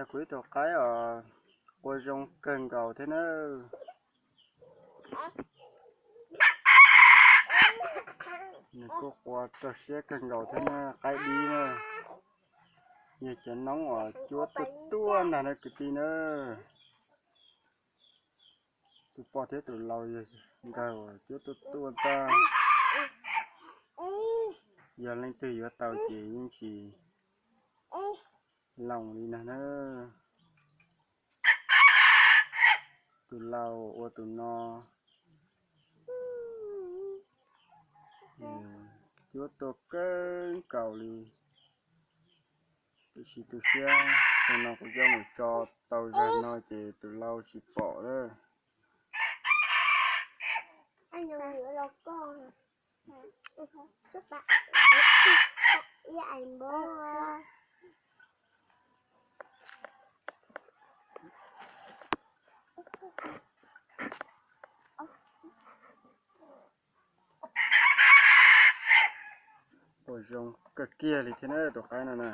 Kuv ib tug qaib os, qua zoo kawg nkaus thiab na. Nws kuj qua rau siab kawg nkaus thiab na, qaib dib na. Yog cov noob uas cuab tuaj tuaj ntag na kwv tij na. Tus poj thiab tus lau yog nkawd uas cuab tuaj tuaj ntag. Yog leej twg yuav tau ces yeej tsis loos li na na. Tus lau ua tus no, cuab tuaj kawg nkaus li. Tiam sis tu siab, tus no kuv coj mus tso tau zag no ces tus lau tsis pom lawm. Ua zoo kawg kiag li thiab na tus qaib no na.